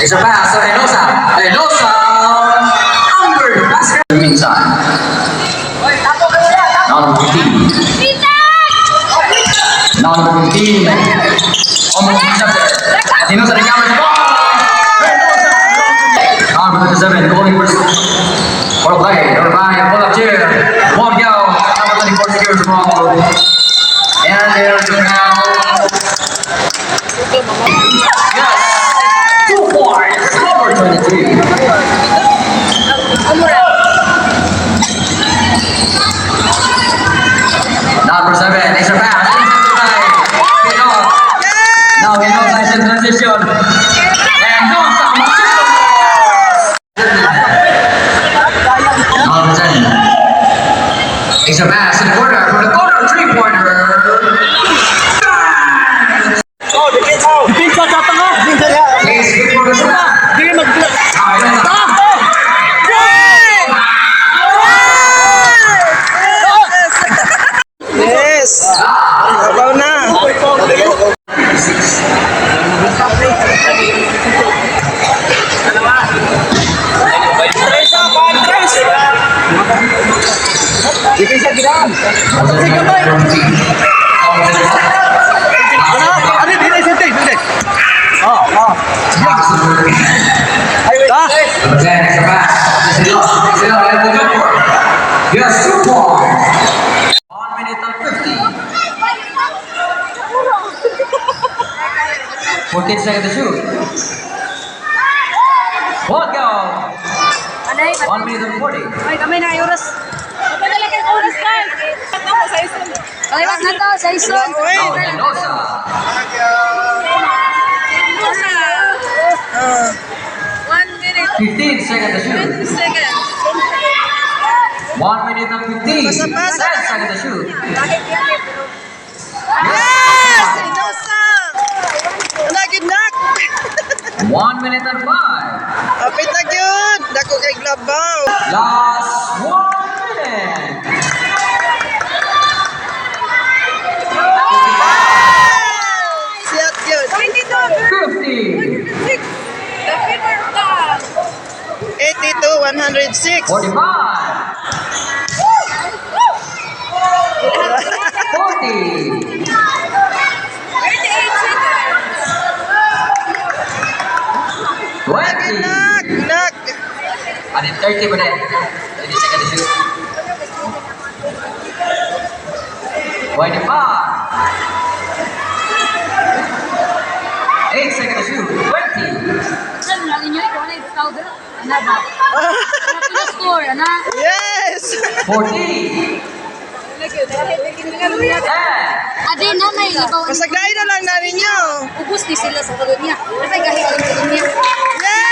Extra pass to Henosa. Henosa! Under the basket. Meantime. Now number 15. Now number 15. Almost intercepted. Henosa recovers the ball. Henosa! Number 27 going for a play. Number 5, pull up chair. One go. Number 24 secures the ball. And there's the now. Yes! 2 points. Number 23. Umura. Number 7, extra pass. Intercepted by Pinot. Now Hinosa is in transition. And Nosa. Number 10. Extra pass in the corner for the corner three-pointer. Oh, depensa. Depensa sa tanga. Depensa ya. Please, good for the shot. Di mag Now Hinosa. Yes! Abaw na! 56. Tres ah, tres! Depensa gid. Ano? Ano dili sente, sente. Oh, oh. Ah. Number 10, extra pass. This is it. Elbow jumper. Yes, 2 points. 1 minute and 50. 14 seconds to shoot. One go. Anay, 1 minute and 40. Ay, kami na oras. Padala kay oras, guys. Ako sa isang. Kaliwat na to, sa ison. Now Mendoza. Sa 1 minute, 15 seconds to shoot. 20 seconds. 1 minute and 15. Pasa, pasa. 10 seconds to shoot. Kahit yan eh, pero Yes! Inosa! Nagidnak! 1 minute and 5. Apit na gyud! Dako kay glabaw! Last 1 minute. Siyat gyud! 22, 50. 26. The winner of 82, 106. 45. 40. 38 seconds. 20. Nak! Nak! And then 30 pa din. 30 seconds to shoot. 25. 8 seconds to shoot. 20. Saan mo lang inyo, ikaw na ikaw dala. Ana ba? Ano to score, ana? Yes! 14. 10. Ade na may labaw. Pasaglain na lang na ninyo! Ubus ni sila sa kalunya. Kasi gahi ang kalunya. Yes!